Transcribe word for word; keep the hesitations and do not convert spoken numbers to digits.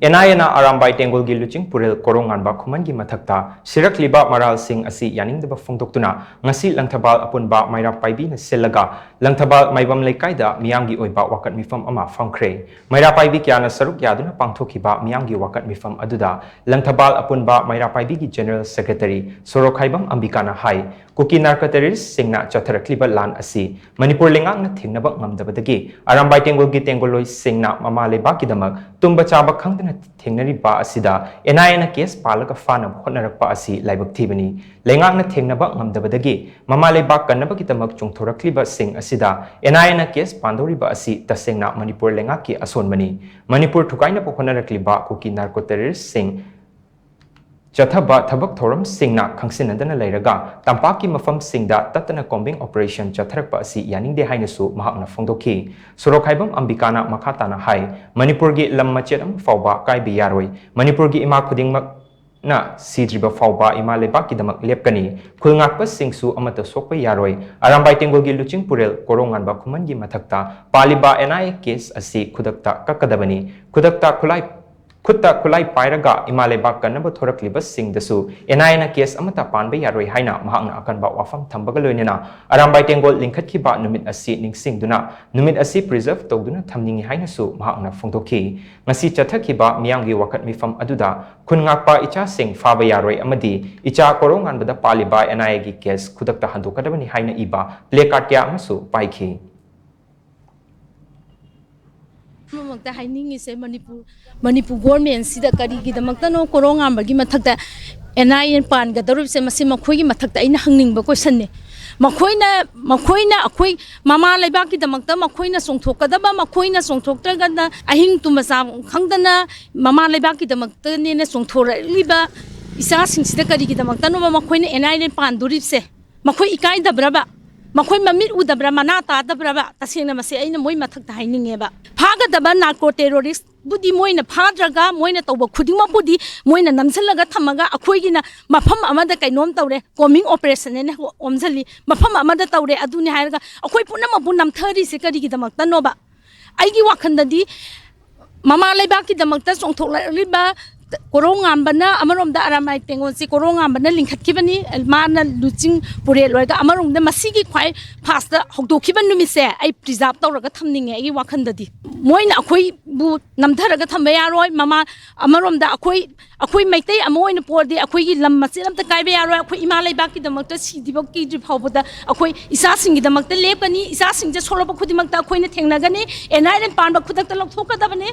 And ꯑꯥꯏ ꯑꯦꯅ ꯑꯔꯥꯝꯕꯥꯏ ꯇꯦꯡꯒꯣꯜꯒꯤ ꯂꯨꯆꯤꯡ ꯄꯨꯔꯦꯜ ꯀꯣꯔꯣꯉꯥꯟꯕ ꯈꯨꯃꯟꯒꯤ ꯃꯊꯛꯇ ꯁꯤꯔꯛꯂꯤꯕ ꯃꯔꯥꯜꯁꯤꯡ ꯑꯁꯤ ꯌꯥꯅꯤꯡꯗꯕ ꯐꯣꯡꯗꯣꯛꯇꯨꯅ ꯉꯁꯤ ꯂꯪꯊꯕꯥꯜ ꯑꯄꯨꯟꯕ ꯃꯩꯔꯥ ꯄꯥꯏꯕꯤꯅ ꯁꯤꯜꯂꯒ ꯂꯪꯊꯕꯥꯜ ꯃꯥꯏꯕꯝ ꯂꯩꯀꯥꯏꯗ ꯃꯤꯌꯥꯝꯒꯤ ꯑꯣꯏꯕ ꯋꯥꯀꯠ ꯃꯤꯐꯝ ꯑꯃ ꯐꯝꯈ꯭ꯔꯦ꯫ ꯃꯩꯔꯥ ꯄꯥꯏꯕꯤ ꯀꯌꯥꯅ ꯁꯔꯨꯛ ꯌꯥꯗꯨꯅ ꯄꯥꯡꯊꯣꯛꯈꯤꯕ ꯃꯤꯌꯥꯝꯒꯤ ꯋꯥꯀꯠ ꯃꯤꯐꯝ ꯑꯗꯨꯗ ꯂꯪꯊꯕꯥꯜ ꯑꯄꯨꯟꯕ ꯃꯩꯔꯥ ꯄꯥꯏꯕꯤꯒꯤ ꯖꯦꯅꯔꯦꯜ ꯁꯦꯀ꯭ꯔꯦꯇꯔꯤ ꯁꯣꯔꯣꯛꯈꯥꯏꯕꯝ ꯑꯝꯕꯤꯀꯥꯅ ꯍꯥꯏ, ꯀꯨꯀꯤ ꯅꯥꯔꯀꯣ ꯇꯦꯔꯣꯔꯤꯁꯁꯤꯡꯅ ꯆꯠꯊꯔꯛꯂꯤꯕ ꯂꯥꯟ ꯑꯁꯤ ꯃꯅꯤꯄꯨꯔ ꯂꯩꯉꯥꯛꯅ ꯊꯤꯡꯅꯕ ꯉꯝꯗꯕꯗꯒꯤ ꯑꯔꯥꯝꯕꯥꯏ ꯇꯦꯡꯒꯣꯜꯒꯤ ꯇꯦꯡꯒꯣꯜꯂꯣꯏꯁꯤꯡꯅ ꯃꯃꯥ ꯂꯩꯕꯥꯛꯀꯤꯗꯃꯛ ꯇꯨꯝꯕ ꯆꯥꯕ ꯈꯪꯗꯅ ꯊꯦꯡꯅꯔꯤꯕ ꯑꯁꯤꯗ ꯑꯦꯟ ꯑꯥꯏ ꯑꯦꯅ ꯀꯦꯁ ꯄꯥꯜꯂꯒ ꯐꯥꯅꯕ ꯍꯣꯠꯅꯔꯛꯄ ꯑꯁꯤ ꯂꯥꯏꯕꯛ ꯊꯤꯕꯅꯤ꯫ ꯂꯩꯉꯥꯛꯅ ꯊꯦꯡꯅꯕ ꯉꯝꯗꯕꯗꯒꯤ ꯃꯃꯥ ꯂꯩꯕꯥꯛ ꯀꯟꯅꯕꯒꯤꯗꯃꯛ ꯆꯣꯡꯊꯣꯔꯛꯂꯤꯕꯁꯤꯡ ꯑꯁꯤꯗ ꯑꯦꯟ ꯑꯥꯏ ꯑꯦꯅ ꯀꯦꯁ ꯄꯥꯟꯗꯧꯔꯤꯕ ꯑꯁꯤ ꯇꯁꯦꯡꯅ ꯃꯅꯤꯄꯨꯔ ꯂꯩꯉꯥꯛꯀꯤ ꯑꯁꯣꯟꯕꯅꯤ꯫ ꯃꯅꯤꯄꯨꯔ ꯊꯨꯒꯥꯏꯅꯕ ꯍꯣꯠꯅꯔꯛꯂꯤꯕ ꯀꯨꯀꯤ ꯅꯥꯔꯀꯣ ꯇꯦꯔꯣꯔꯤꯁꯁꯤꯡ ꯆꯠꯊꯕ ꯊꯕꯛ ꯊꯧꯔꯝꯁꯤꯡꯅ ꯈꯪꯁꯤꯟꯅꯗꯅ ꯂꯩꯔꯒ ꯇꯝꯄꯥꯛꯀꯤ ꯃꯐꯝꯁꯤꯡꯗ ꯇꯠꯇꯅ ꯀꯣꯝꯕꯤꯡ ꯑꯣꯄꯔꯦꯁꯟ ꯆꯠꯊꯔꯛꯄ ꯑꯁꯤ ꯌꯥꯅꯤꯡꯗꯦ ꯍꯥꯏꯅꯁꯨ ꯃꯍꯥꯛꯅ ꯐꯣꯡꯗꯣꯛꯈꯤ꯫ ꯁꯣꯔꯣꯛꯈꯥꯏꯕꯝ ꯑꯝꯕꯤꯀꯥꯅ ꯃꯈꯥ ꯇꯥꯅ ꯍꯥꯏ, ꯃꯅꯤꯄꯨꯔꯒꯤ ꯂꯝ ꯃꯆꯦꯠ ꯑꯃ ꯐꯥꯎꯕ ꯀꯥꯏꯕ ꯌꯥꯔꯣꯏ꯫ ꯃꯅꯤꯄꯨꯔꯒꯤ ꯏꯃꯥ ꯈꯨꯗꯤꯡꯃꯛꯅ ꯁꯤꯗ꯭ꯔꯤꯕ ꯐꯥꯎꯕ ꯏꯃꯥ ꯂꯩꯕꯥꯛꯀꯤꯗꯃꯛ ꯂꯦꯞꯀꯅꯤ꯫ ꯈꯨꯜ ꯉꯥꯛꯄꯁꯤꯡꯁꯨ ꯑꯃꯠꯇ ꯁꯣꯛꯄ ꯌꯥꯔꯣꯏ꯫ ꯑꯔꯥꯝꯕꯥꯏ ꯇꯦꯡꯒꯣꯜꯒꯤ ꯂꯨꯆꯤꯡ ꯄꯨꯔꯦꯜ ꯀꯣꯔꯣꯉꯥꯟꯕ ꯈꯨꯃꯟꯒꯤ ꯃꯊꯛꯇ ꯄꯥꯜꯂꯤꯕ ꯑꯦꯟ ꯑꯥꯏ ꯑꯦ ꯀꯦꯁ ꯑꯁꯤ ꯈꯨꯗꯛꯇ ꯀꯛꯀꯗꯕꯅꯤ꯫ ꯈꯨꯗꯛꯇ ꯈꯨꯠꯂꯥꯏ ꯈꯨꯠꯇ ꯈꯨꯠꯂꯥꯏ ꯄꯥꯏꯔꯒ ꯏꯃꯥ ꯂꯩꯕꯥꯛ ꯀꯟꯅꯕ ꯊꯣꯔꯛꯂꯤꯕꯁꯤꯡꯗꯁꯨ ꯑꯦꯟ ꯑꯥꯏ ꯑꯦꯅ ꯀꯦꯁ ꯑꯃꯠꯇ ꯄꯥꯟꯕ ꯌꯥꯔꯣꯏ ꯍꯥꯏꯅ ꯃꯍꯥꯛꯅ ꯑꯀꯟꯕ ꯋꯥꯐꯝ ꯊꯝꯕꯒ ꯂꯣꯏꯅꯅ ꯑꯔꯥꯝꯕꯥꯏ ꯇꯦꯡꯒꯣꯜ ꯂꯤꯡꯈꯠꯈꯤꯕ ꯅꯨꯃꯤꯠ ꯑꯁꯤ ꯅꯤꯡꯁꯤꯡꯗꯨꯅ ꯅꯨꯃꯤꯠ ꯑꯁꯤ ꯄ꯭ꯔꯤꯖꯔꯚ ꯇꯧꯗꯨꯅ ꯊꯝꯅꯤꯡꯏ ꯍꯥꯏꯅꯁꯨ ꯃꯍꯥꯛꯅ ꯐꯣꯡꯗꯣꯛꯈꯤ꯫ ꯉꯁꯤ ꯆꯠꯊꯈꯤꯕ ꯃꯤꯌꯥꯝꯒꯤ ꯋꯥꯀꯠ ꯃꯤꯐꯝ ꯑꯗꯨꯗ ꯈꯨꯟ ꯉꯥꯛꯄ ꯏꯆꯥꯁꯤꯡ ꯐꯥꯕ ꯌꯥꯔꯣꯏ ꯑꯃꯗꯤ ꯏꯆꯥ ꯀꯣꯔꯧꯉꯥꯟꯕꯗ ꯄꯥꯜꯂꯤꯕ ꯑꯦꯟ ꯑꯥꯏ ꯑꯦꯒꯤ ꯀꯦꯁ ꯈꯨꯗꯛꯇ ꯍꯟꯗꯣꯛꯀꯗꯕꯅꯤ ꯍꯥꯏꯅ ꯏꯕ ꯄ꯭ꯂꯦ ꯀꯥꯔꯗ ꯀꯌꯥ ꯑꯃꯁꯨ ꯄꯥꯏꯈꯤ꯫ ꯑꯃꯃꯛꯇ ꯍꯥꯏꯅꯤꯡꯉꯤꯁꯦ, ꯃꯅꯤꯄꯨꯔ, ꯃꯅꯤꯄꯨꯔ ꯒꯣꯔꯃꯦꯟꯁꯤꯗ ꯀꯔꯤꯒꯤꯗꯃꯛꯇꯅꯣ ꯀꯣꯔꯧꯉꯥꯟꯕꯒꯤ ꯃꯊꯛꯇ ꯑꯦꯟ ꯑꯥꯏ ꯑꯦ ꯄꯥꯟꯒꯗꯧꯔꯤꯕꯁꯦ? ꯃꯁꯤ ꯃꯈꯣꯏꯒꯤ ꯃꯊꯛꯇ ꯑꯩꯅ ꯍꯪꯅꯤꯡꯕ ꯀꯣꯏꯁꯟꯅꯦ꯫ ꯃꯈꯣꯏꯅ, ꯃꯈꯣꯏꯅ ꯑꯩꯈꯣꯏ ꯃꯃꯥ ꯂꯩꯕꯥꯛꯀꯤꯗꯃꯛꯇ ꯃꯈꯣꯏꯅ ꯆꯣꯡꯊꯣꯛꯀꯗꯕ, ꯃꯈꯣꯏꯅ ꯆꯣꯡꯊꯣꯛꯇ꯭ꯔꯒꯅ ꯑꯍꯤꯡ ꯇꯨꯝꯕ ꯆꯥꯕ ꯈꯪꯗꯅ ꯃꯃꯥ ꯂꯩꯕꯥꯛꯀꯤꯗꯃꯛꯇꯅꯦꯅ ꯆꯣꯡꯊꯣꯔꯛꯂꯤꯕ ꯏꯆꯥꯁꯤꯡꯁꯤꯗ ꯀꯔꯤꯒꯤꯗꯃꯛꯇꯅꯣꯕ ꯃꯈꯣꯏꯅ ꯑꯦꯟ ꯑꯥꯏ ꯑꯦ ꯄꯥꯟꯗꯣꯔꯤꯕꯁꯦ? ꯃꯈꯣꯏ ꯏꯀꯥꯏꯗꯕ꯭ꯔꯕ? ꯃꯈꯣꯏ ꯃꯃꯤꯠ ꯎꯗꯕ꯭ꯔꯥ, ꯃꯅꯥ ꯇꯥꯗꯕ꯭ꯔꯕ? ꯇꯁꯦꯡꯅ ꯃꯁꯤ ꯑꯩꯅ ꯃꯣꯏ ꯃꯊꯛꯇ ꯍꯥꯏꯅꯤꯡꯉꯦꯕ꯫ ꯐꯥꯒꯗꯕ ꯅꯥꯔꯀꯣ ꯇꯦꯔꯣꯔꯤꯁꯕꯨꯗꯤ ꯃꯣꯏꯅ ꯐꯥꯗ꯭ꯔꯒ ꯃꯣꯏꯅ ꯇꯧꯕ ꯈꯨꯗꯤꯡꯃꯛꯄꯨꯗꯤ ꯃꯣꯏꯅ ꯅꯝꯁꯤꯜꯂꯒ ꯊꯝꯃꯒ ꯑꯩꯈꯣꯏꯒꯤꯅ ꯃꯐꯝ ꯑꯃꯗ ꯀꯩꯅꯣꯝ ꯇꯧꯔꯦ, ꯀꯣꯝꯕꯤꯡ ꯑꯣꯄꯔꯦꯁꯟ ꯍꯥꯏꯅ ꯑꯣꯝꯁꯤꯜꯂꯤ, ꯃꯐꯝ ꯑꯃꯗ ꯇꯧꯔꯦ, ꯑꯗꯨꯅꯤ ꯍꯥꯏꯔꯒ ꯑꯩꯈꯣꯏ ꯄꯨꯝꯅꯃꯛꯄꯨ ꯅꯝꯊꯔꯤꯁꯦ ꯀꯔꯤꯒꯤꯗꯃꯛꯇꯅꯣꯕ? ꯑꯩꯒꯤ ꯋꯥꯈꯜꯗꯗꯤ ꯃꯃꯥ ꯂꯩꯕꯥꯛꯀꯤꯗꯃꯛꯇ ꯆꯣꯡꯊꯣꯛꯂꯛꯂꯤꯕ ꯀꯣꯔꯧꯉꯥꯟꯕꯅ, ꯑꯃꯔꯣꯝꯗ ꯑꯔꯥꯃꯥꯏ ꯇꯦꯡꯒꯣꯜꯁꯤ ꯀꯣꯔꯧꯉꯥꯟꯕꯅ ꯂꯤꯡꯈꯠꯈꯤꯕꯅꯤ, ꯃꯥꯅ ꯂꯨꯆꯤꯡ ꯄꯨꯔꯦꯜ ꯑꯣꯏꯔꯒ, ꯑꯃꯔꯣꯝꯗ ꯃꯁꯤꯒꯤ ꯈ꯭ꯋꯥꯏ ꯐꯥꯔꯁꯇ ꯍꯧꯗꯣꯛꯈꯤꯕ ꯅꯨꯃꯤꯠꯁꯦ ꯑꯩ ꯄ꯭ꯔꯤꯖꯥꯕ ꯇꯧꯔꯒ ꯊꯝꯅꯤꯡꯉꯦ ꯑꯩꯒꯤ ꯋꯥꯈꯜꯗꯗꯤ꯫ ꯃꯣꯏꯅ ꯑꯩꯈꯣꯏꯕꯨ ꯅꯝꯊꯔꯒ ꯊꯝꯕ ꯌꯥꯔꯣꯏ꯫ ꯃꯃꯥ, ꯑꯃꯔꯣꯝꯗ ꯑꯩꯈꯣꯏ, ꯑꯩꯈꯣꯏ ꯃꯩꯇꯩ ꯑꯃ ꯑꯣꯏꯅ ꯄꯣꯛꯑꯗꯤ ꯑꯩꯈꯣꯏꯒꯤ ꯂꯝ ꯃꯆꯦꯠ ꯑꯝꯇ ꯀꯥꯏꯕ ꯌꯥꯔꯣꯏ꯫ ꯑꯩꯈꯣꯏ ꯏꯃꯥ ꯂꯩꯕꯥꯛꯀꯤꯗꯃꯛꯇ ꯁꯤꯗ꯭ꯔꯤꯕ ꯀꯤꯗ꯭ꯔꯤ ꯐꯥꯎꯕꯗ ꯑꯩꯈꯣꯏ ꯏꯆꯥꯁꯤꯡꯒꯤꯗꯃꯛꯇ ꯂꯦꯞꯀꯅꯤ꯫ ꯏꯆꯥꯁꯤꯡꯁꯦ ꯁꯣꯛꯂꯛꯄ ꯈꯨꯗꯤꯡꯃꯛꯇ ꯑꯩꯈꯣꯏꯅ ꯊꯦꯡꯅꯒꯅꯤ꯫ ꯑꯦꯟ ꯑꯥꯏ ꯑꯦꯜ ꯄꯥꯟꯕ ꯈꯨꯗꯛꯇ ꯂꯧꯊꯣꯛꯀꯗꯕꯅꯤ꯫